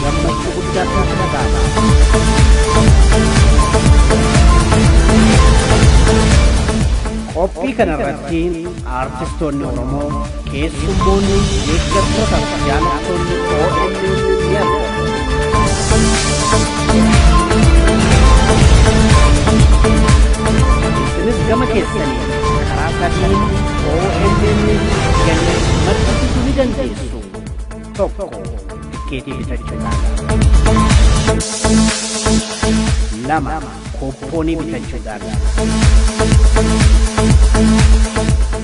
Gammachuu guddaatu natti dhaga'ama. Qophii kanarratti aartistoonni Oromoo, keessummoonni, deeggartoota fi jaalattoonni OMN ni argamu. Isinis gama keessaniin karaa sadiin OMN galii maddisiisuu ni dandeessu. Tokko tikkeetii bitachuudhaan. 2 kuuppoonii bitachuudhaan.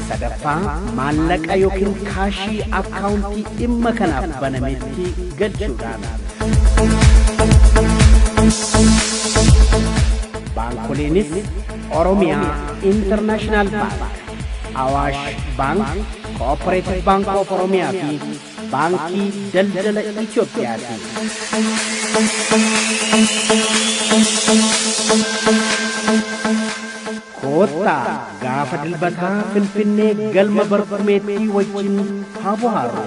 Sadaffaa maallaqa yookiin kaashii akkaawuntii dhimma kanaaf banametti galchuudhaan. Baankoleenis Oromiyaa International Bank, Awaash Bank, Cooperative Bank of Oromiyaa fi Baankii Daldala Itoophiyaati. Koottaa gaafa Dilbataa Finfinnee galma Barkumeettii wajjin haa bohaarru.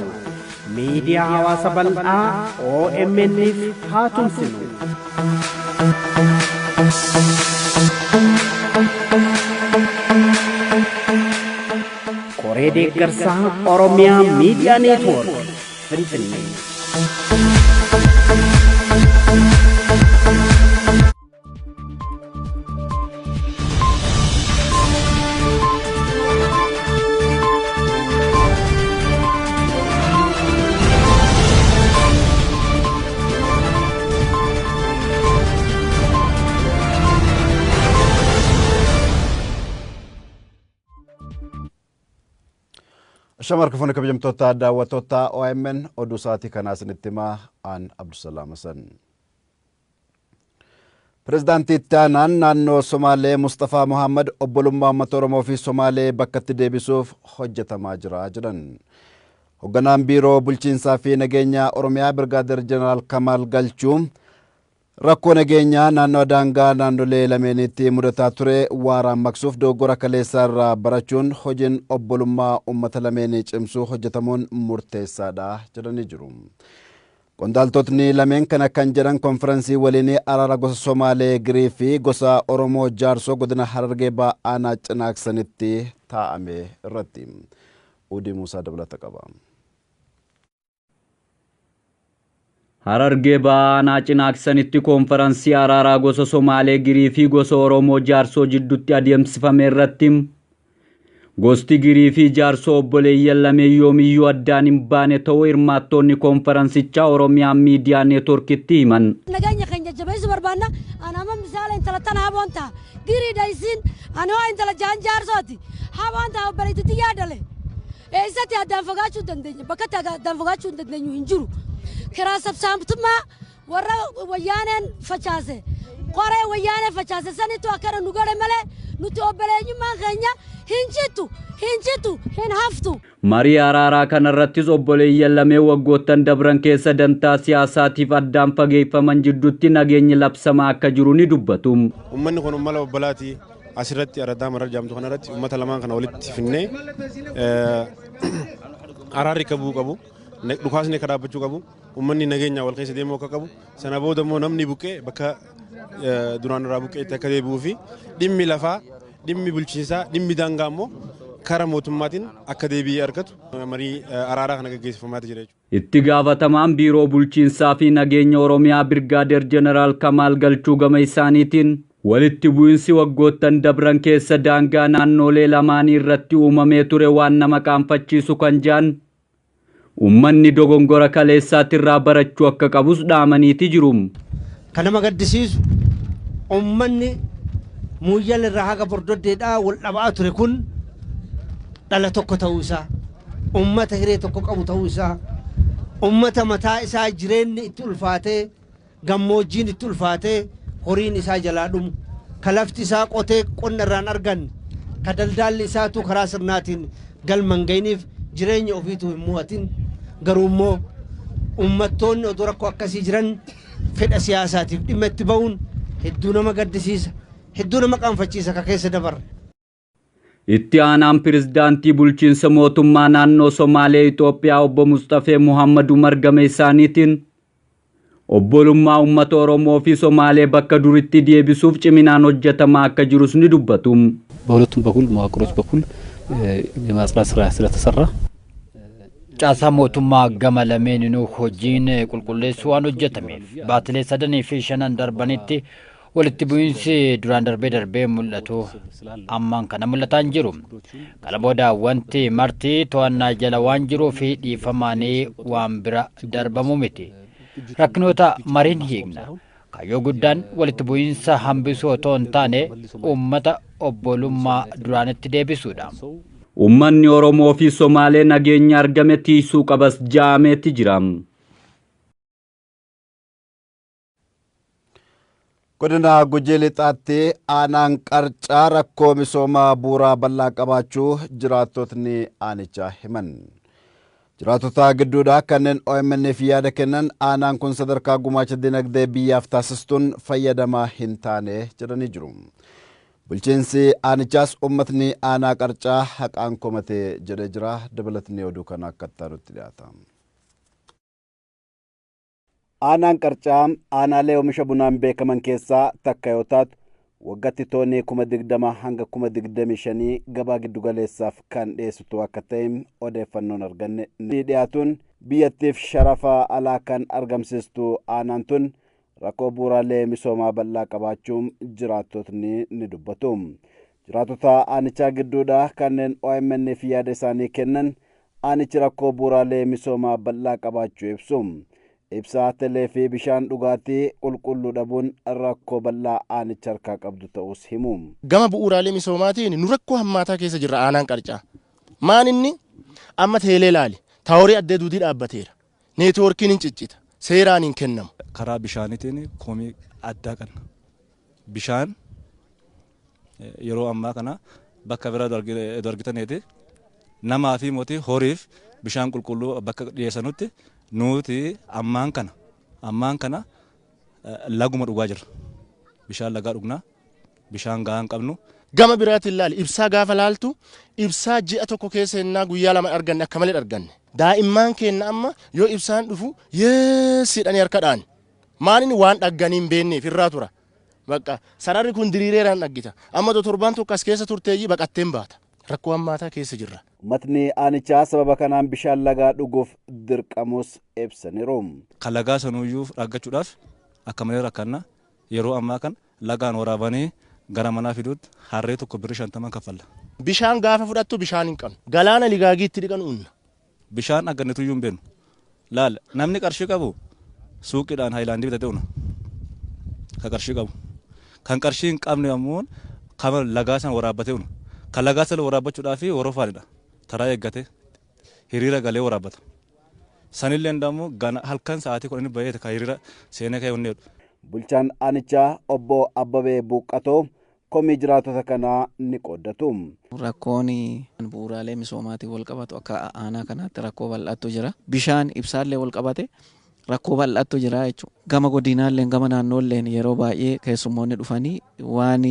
Miidiyaa hawaasa bal'aa OMN'f haa tumsinu. Koree Deeggarsaa Oromiyaa Miidiyaa Neetwoork Finfinnee. Ashama harka fuune kabajamtoota daawwattoota OMN oduu sa'aatii kanaa isinitti himaa aan Abdusalaam Hasan. Pirezidaantii itti aanaan naannoo Somaalee Musxafaa Mohaammed obbolummaa uummata Oromoo fi Somaalee bakkatti deebisuuf hojjetamaa jira jedhan. Hogganaan Biiroo Bulchiinsaa fi Nageenyaa Oromiyaa Birgaadeer Jeneraal Kamaal Galchuu Rakkoo nageenyaa naannawa daangaa naannolee lameeniitti mudataa ture waaraan maqsuuf dogoggora kaleessaa irraa barachuun hojiin obbolummaa ummata lameenii cimsuu hojjetamuun murteessaadha jedhanii jiru. Qondaaltotni lameen kana kan jedhan konfiransii waliinii araara gosa Somaalee Girii fi gosa Oromoo Jaarsoo godina Harargee Bahaa aanaa Cinaaksanitti taa'ame irratti. Udii Muusaa dabalata qaba. Harargee Bahaa Aanaa Cinaaksanitti koonfaransii araaraa gosa Somaalee Girii fi gosa Oromoo Jaarsoo jiddutti adeemsifame irratti gosti Girii fi Jaarsoo obboleeyyan lameen yoomiyyuu addaan hin baane ta'uu hirmaattoonni koonfaransichaa Oromiyaa Miidiyaa Neetworkitti himan. Nageenya keenya jabeessuu barbaanna. Ani amma misaala intala tana haboon ta'a. Giriidha isiin. Ani hoo intala jaan jaarsooti. Haboon ta'a obboleettii tiyyaa dhale. Eessatti addaan fagaachuu dandeenya? Bakka itti addaan fagaachuu hin dandeenyu hin jiru. Kiraa sabsaamtummaa warra wayyaaneen facaase qoree wayyaanee facaase sanitu akkana nu godhe malee nuti obboleenyummaan keenya hin cittu, hin cittu, hin haftu. Marii araaraa kanarrattis obboleeyyan lameen waggoottan dabran keessa dantaa siyaasaatiif addaan fageeffaman jiddutti nageenyi labsamaa akka jiru ni dubbatu. Ummanni kun ummala obbolaati. Asirratti araddaa marar jaamtu kanarratti ummata lamaan kana walitti finnee araarri akka bu'uu qabu, dhukaasni akka dhaabbachuu qabu, ummanni nageenyaa wal keessa deemuu akka qabu, sana booda immoo namni buqqee bakka duraan irraa buqqeetti akka deebi'uu fi dhimmi lafaa, dhimmi bulchiinsaa, dhimmi daangaa immoo kara mootummaatiin akka deebii argatu marii araaraa kana gaggeessifamaa jira jechuudha. Itti gaafatamaan Biiroo Bulchiinsaa fi Nageenya Oromiyaa Birgaadeer Jeneraal Kamaal Galchuu gama isaaniitiin, walitti bu'insi waggoottan dabran keessa daangaa naannoolee lamaanii irratti uumamee ture waan nama qaanfachiisu kan jedhan, ummanni dogongora kaleessaatirraa barachuu akka qabus dhaamaniiti jiru. Kan nama gaddisiisu ummanni Muuyyal irraa haga Bordoddeedhaa wal dhabaa ture kun dhala tokko ta'uu isaa, ummata hiree tokko qabu ta'uu isaa, ummata mataa isaa jireenni itti ulfaatee, gammoojjiin itti ulfaatee, horiin isaa jalaa dhumu, ka lafti isaa qotee qonna irraa hin arganne, ka daldaalli isaatuu karaa sirnaatiin galma hin ga'iniif jireenya ofiituu hin mo'atin, garuu immoo ummattoonni odoo rakkoo akkasii jiran fedha siyaasaatiif dhimma itti ba'uun hedduu nama gaddisiisa, hedduu nama qaanfachiisa ka keessa dabarre. Itti aanaan pirizdaantii bulchiinsa mootummaa naannoo Somaalee Itoophiyaa obbo Musxafee Muhammad Umar gama isaaniitiin Obbolummaa uummata Oromoo fi Somaalee bakka duritti deebisuuf ciminaan hojjetamaa akka jirus ni dubbatu. በሁለቱም በኩል መዋቅሮች በኩል የማጽዳት ስራ ስለተሰራ Caasaa mootummaa gama lameeninuu hojiin qulqulleessuu waan hojjetameef baatilee sadanii fi shanan darbanitti walitti bu'iinsi duraan darbee darbee mul'atu ammaan kana mul'ataa hin jiru. Kana booda wanti marti to'annaa jala waan jiruu fi dhiifamaanii waan bira darbamu miti. Rakkinoota mariin hiikna. Kaayyoo guddaan walitti bu'iinsa hambisuu otoo hin taane uummata obbolummaa duraanitti deebisuudha. Uummanni Oromoo fi Somaalee nageenya argame tiisuu qabas jaameetti jira. Godina Gujii Lixaatti aanaan Qarcaa rakkoo misoomaa bu'uuraa bal'aa qabaachuu jiraattotni aanichaa himan. Jiraattota gidduudhaa kanneen OMN'f yaada kennan aanaan kun sadarkaa gumaacha dinagdee biyyaaf taasistuun fayyadamaa hin taane jedhanii jiru. Bulchiinsi aanichaas uummatni aanaa Qarcaa haqaan komatee jedhee jira. Dabalatni oduu kana akka itti dhiyaata. Aanaan Qarcaa aanaalee oomisha bunaan beekaman keessaa takka yoo taatu waggaatti toonii 20,000 hanga 25,000 gabaa giddugaleessaaf kan dhiyeessitu akka ta'e odeeffannoon arganne ni dhiyaatuun biyyattiif sharafa alaa kan argamsiistu aanaan tun rakkoo bu'uuraalee misoomaa bal'aa qabaachuun jiraattotni ni dubbatu. Jiraattota aanichaa gidduudhaa kanneen OMN'f yaada isaanii kennan aanichi rakkoo bu'uuraalee misoomaa bal'aa qabaachuu ibsu. Ibsaa telee fi bishaan dhugaatii qulqulluu dhabuun rakkoo bal'aa aanicha harkaa qabdu ta'us himu. Gama bu'uuraalee misoomaatiin nu rakkoo hammaataa keessa jirra aanaan Qarcaa. Maan inni amma teelee ilaali. Taaworii addee duudii dhaabbateera. Neetwoorkiin hin ciccita. Seeraan hin kennamu. Karaa bishaaniitiin komii addaa qabna. Bishaan yeroo ammaa kana bakka biraa argitaniiti namaa fi mootii horiif bishaan qulqulluu bakka dhiyeessanutti nuti ammaan kana laguma dhugaa jirra. Bishaan lagaa dhugnaa, bishaan gahaa hin qabnu. Gama biraatiin ilaali ibsaa gaafa laaltu ibsaa ji'a tokko keessa ennaa guyyaa lama arganne akka malee arganne. Daa'imman keenya amma yoo ibsaan dhufu yeessiidhanii harka dha'an. Maaliin waan dhagganii hin beekneef irraa tura. Bakka sararri kun diriireeraan dhaggita. Amma torbaan tokko as keessa turteeyyii baqatteen baata. Rakkoo hammaataa keessa jirra. Uummatni aanichaa sababa kanaan bishaan lagaa dhuguuf dirqamus ibsaniiru. Kan lagaa sanuyyuu argachuudhaaf akka malee rakkanna yeroo ammaa kana lagaan waraabanii gara manaa fiduutti harree tokko birrii 50 kaffalla. Bishaan gaafa fudhattu bishaan hin qabnu. Galaana ligaagiitti dhiqan unna. Bishaan argannetuyyuu hin beeknu. Laal namni qarshii qabu suuqiidhaan haayilaandii bitatee una. Kan qarshii qabu. Kan qarshii hin qabne ammoo kan lagaa sana waraabbatee una. Kan lagaa sana waraabbachuudhaaf horofaanidha. Taraa eeggate hiriira galee waraabbata. Sanillee immoo halkan sa'aatii 10 bahee kan hiriira seenee ka'ee onnee jedhu. Bulchaan aanichaa obbo Abbabee Buuqqatoo komii jiraattota kanaa ni qooddatu. Rakkoon bu'uuraalee misoomaatiin wal qabatu akka aanaa kanaatti rakkoo bal'aatu jira. Bishaan ibsaallee wal qabate rakkoo bal'aatu jira jechuudha. Gama godinaallee gama naannoolleen yeroo baay'ee keessummoonni dhufanii waan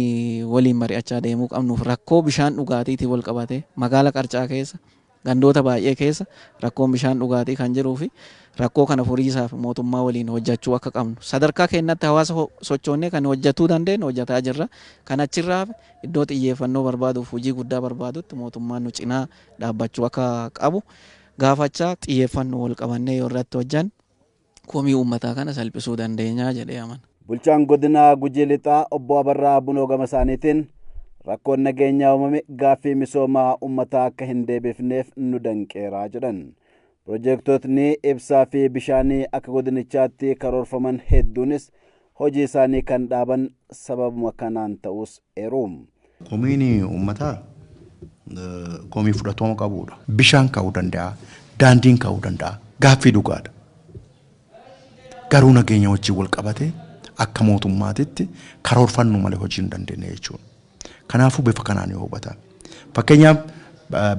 waliin mari'achaa deemuu qabnuuf rakkoo bishaan dhugaatiitiin wal qabate magaala Qarcaa keessa gandoota baay'ee keessa rakkoon bishaan dhugaatii kan jiruu fi rakkoo kana furiisaaf mootummaa waliin hojjechuu akka qabnu sadarkaa keenyatti hawaasa sochoonnee kan hojjetuu dandeenyu hojjetaa jirra. Kan achirraa iddoo xiyyeeffannoo barbaaduuf hojii guddaa barbaadutti mootummaan nu cinaa dhaabbachuu akka qabu gaafachaa xiyyeeffannoo wal qabannee yoo irratti hojjanne komii uummataa kana salphisuu dandeenya jedhee amana. Bulchaan godina Gujii Lixaa obbo Abarraa Bunoo gama isaaniitiin rakkoon nageenyaa uumame gaaffii misoomaa uummataa akka hin deebifneef nu danqeeraa jedhan. Piroojeektootni ibsaa fi bishaanii akka godinichaatti karoorfaman hedduunis hojii isaanii kan dhaaban sababuma kanaan ta'us eeru. Komiin uummataa komii fudhatama qabudha. Bishaan ka'uu danda'a, daandiin ka'uu danda'a, gaaffii dhugaadha. Garuu nageenya wajjin wal qabate akka mootummaatitti karoorfannu malee hojii hin dandeenye jechuudha. Kanaafuu bifa kanaan yoo hubatame. Fakkeenyaaf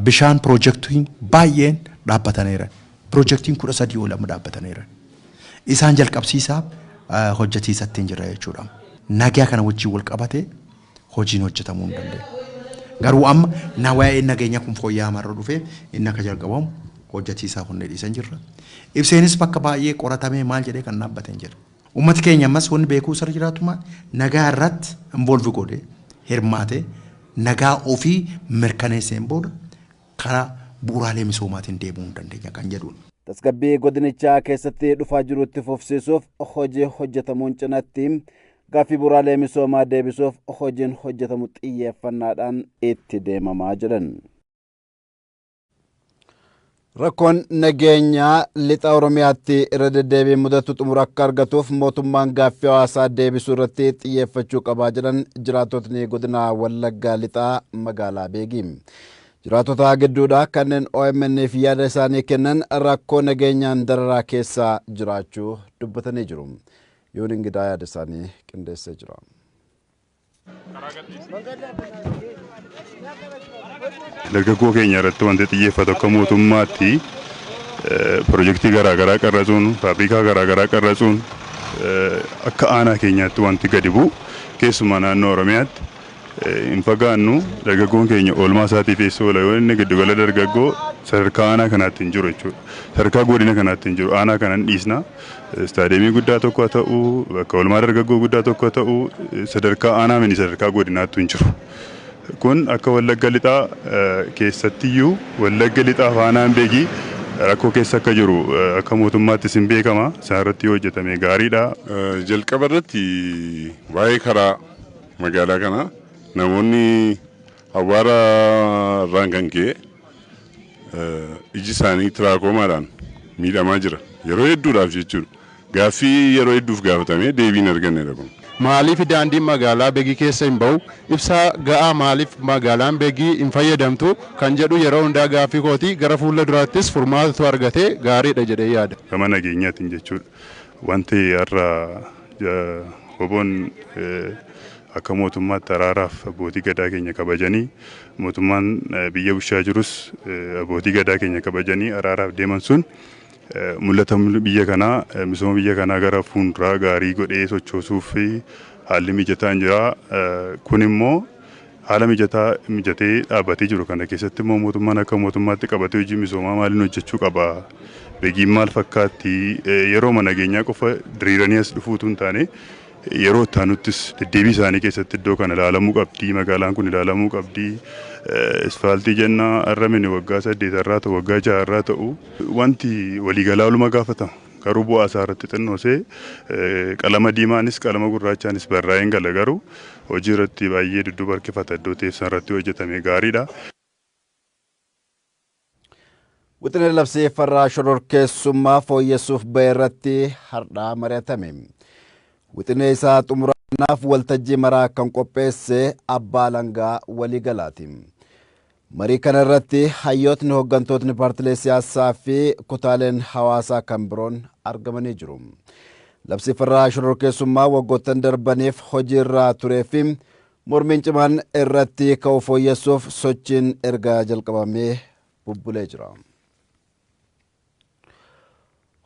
bishaan piroojeektiin baay'een dhaabbataniiran. Piroojeektiin 13 ol amma dhaabbataniiran. Isaan jalqabsiisaaf hojjetiisatti hin jirra jechuudha. Nagaa kana wajjin wal qabate hojiin hojjetamuu hin dandeenye. Garuu amma na waa'ee nageenya kun fooyya'aa marra dhufee inni akka jalqabamu hojjetiisaa kunneen dhiisan jirra. Ibseenis bakka baay'ee qoratamee maal jedhee kan dhaabbate hin jira. Uummati keenya ammas wanni beekuu isarra jiraatu maal nagaa irratti involve godhee hirmaatee nagaa ofii mirkaneesseen booda karaa bu'uuraalee misoomaatiin deemuu hin dandeenya kan jedhudha. Tasgabbii godinichaa keessatti dhufaa jirutti fufsiisuuf hojii hojjetamuun cinatti gaaffii bu'uuraalee misoomaa deebisuuf hojiin hojjetamu xiyyeeffannaadhaan itti deemamaa jedhan. Rakkoon nageenyaa lixa Oromiyaatti irra deddeebiin mudatu xumura akka argatuuf mootummaan gaaffii hawaasaa deebisuu irratti xiyyeeffachuu qabaa jedhan jiraattotni godina Wallaggaa lixaa magaalaa Beegii. Jiraattota gidduudhaa kanneen OMN'f yaada isaanii kennan rakkoo nageenyaan dararaa keessa jiraachuu dubbatanii jiru. Yoon Ingidaa yaada isaanii qindeessee jira. Dargaggoo keenya irratti wanti xiyyeeffatu akka mootummaatti pirojektii garaagaraa qarratsuun, faabrikaa garaagaraa qarratsuun akka aanaa keenyaatti wanti gadi bu'u keessumaa naannoo Oromiyaatti hin fagaannu dargaggoon keenya oolmaa isaatiif eessa oola yoo inni giddugala dargaggoo sadarkaa aanaa kanaatti hin jiru jechuudha. Sadarkaa godina kanaatti hin jiru. Aanaa kana hin dhiisna. Istaadiyeemii guddaa tokko haa ta'u, bakka oolmaa dargaggoo guddaa tokko haa ta'u, sadarkaa aanaa mini sadarkaa godinaatti hin jiru. Kun akka Wallagga lixaa keessattiyyuu Wallagga lixaa faanaan Beegii rakkoo keessa akka jiru akka mootummaattis hin beekama. Isaan irratti yoo hojjetame gaariidha. Jalqaba irratti waa'ee karaa magaalaa kanaa namoonni awwaara irraan kan ka'e iji isaanii tiraakomaadhaan miidhamaa jira. Yeroo hedduudhaaf jechuudha. Gaaffii yeroo hedduuf gaafatamee deebii hin argannedha kun. Maaliif daandiin magaalaa Beegii keessa hin bahu? Ibsaa ga'aa maaliif magaalaan Beegii hin fayyadamtu? Kan jedhu yeroo hundaa gaaffii kooti. Gara fuula duraattis furmaatatu argatee gaariidha jedhee yaada. Gama nageenyaatiin jechuudha. Wanti har'a hoboon akka mootummaatti araaraaf abbootii gadaa keenya kabajanii mootummaan biyya bulchaa jirus abbootii gadaa keenya kabajanii araaraaf deeman sun mul'ata biyya kanaa misooma biyya kanaa gara fuulduraa gaarii godhee sochoosuuf haalli mijataan jira. Kun immoo haala mijatee dhaabbatee jiru kana keessatti immoo mootummaan akka mootummaatti qabatee hojii misoomaa maaliin hojjechuu qaba? Beegiin maal fakkaatti? Yeroo nageenyaa qofa diriiranii as dhufuutu hin taane yeroo itti aanuttis deddeebii isaanii keessatti iddoo kana ilaalamuu qabdi. Magaalaan kun ilaalamuu qabdi. Isfaaltii jenna har'a mini waggaa 8 irraa ta'u waggaa 6 irraa ta'u wanti waliigalaa oluma gaafatama. Garuu bu'aa isaa irratti xinnoosee qalama diimaanis qalama gurraachaanis barraa'een gala garuu hojii irratti baay'ee dudduuba harkifata iddoo teessan irratti hojjetame gaariidha. Wixinee labsii farra shororkeessummaa fooyyessuuf bahe irratti har'aa mari'atame. Wixinee isaa xumuranaaf waltajjii maraa kan qopheesse abbaa alangaa waliigalaati. Marii kana irratti hayyootni hooggantootni paartilee siyaasaa fi kutaaleen hawaasaa kan biroon argamanii jiru. Labsii farra shororkeessummaa waggoottan darbaniif hojii irra turee fi mormiin cimaan irratti ka'u fooyyessuuf sochiin erga jalqabamee bubbulee jira.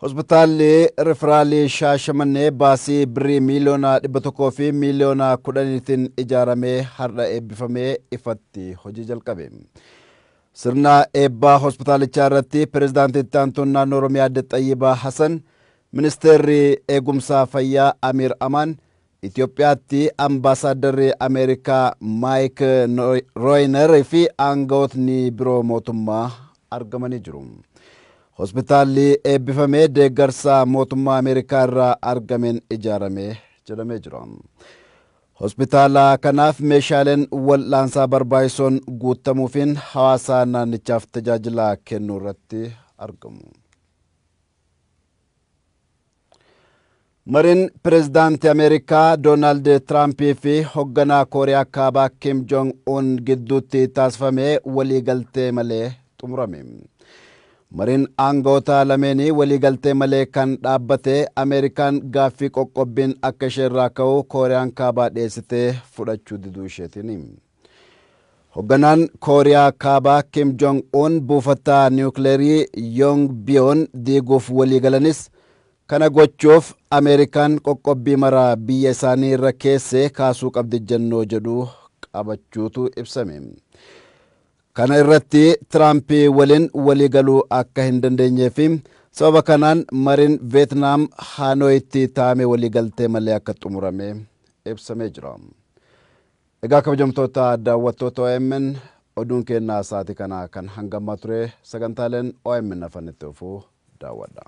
Hospitaalli Riferaalii Shaashamannee baasii birrii miiliyoona 100 fi miiliyoona 10tiin ijaaramee har'a eebbifamee ifatti hojii jalqabe. Sirna eebbaa hospitaalichaa irratti pirezidaantii itti aantuun naannoo Oromiyaa Aadde Xayyibaa Hasan, ministeerri eegumsaa fayyaa Amiir Amaan, Itoophiyaatti ambaasaaddarri Ameerikaa Maayik Rooyiner fi aangawootni biroo mootummaa argamanii jiru. Hospitaalli eebbifamee deeggarsa mootummaa Ameerikaa irraa argameen ijaarame jedhamee jira. Hospitaala kanaaf meeshaaleen wal'aansaa barbaachisoon guutamuufiin hawaasa naannichaaf tajaajila kennuu irratti argamu. Mariin pirezidaantii Ameerikaa Doonaald Tiraampii fi hoogganaa Kooriyaa Kaabaa Kim Joong Un gidduutti taasifame waliigaltee malee xumurame. Mariin aangawoota lameenii waliigaltee malee kan dhaabbate Ameerikaan gaaffii qoqqobbiin akka ishee irraa ka'u Kooriyaan Kaabaa dhiyeessitee fudhachuu diduu isheetiin. Hoogganaan Kooriyaa Kaabaa Kim Joong Un buufata niwukileerii Yoong Biyoon diiguuf waliigalanis kana gochuuf Ameerikaan qoqqobbii maraa biyya isaanii irra keessee kaasuu qabdi jennoo jedhu qabachuutu ibsame. Kana irratti Tiraampii waliin waliigaluu akka hin dandeenyee fi Sababa kanaan mariin Veetnaam Haanooyitti taa'ame waliigaltee malee akka xumurame ibsamee jira. Egaa kabajamtoota daawwattoota OMN, oduun kennaa sa'aatii kanaa kan hangammaa ture. Sagantaaleen OMN afaan itti fufuu daawwadha.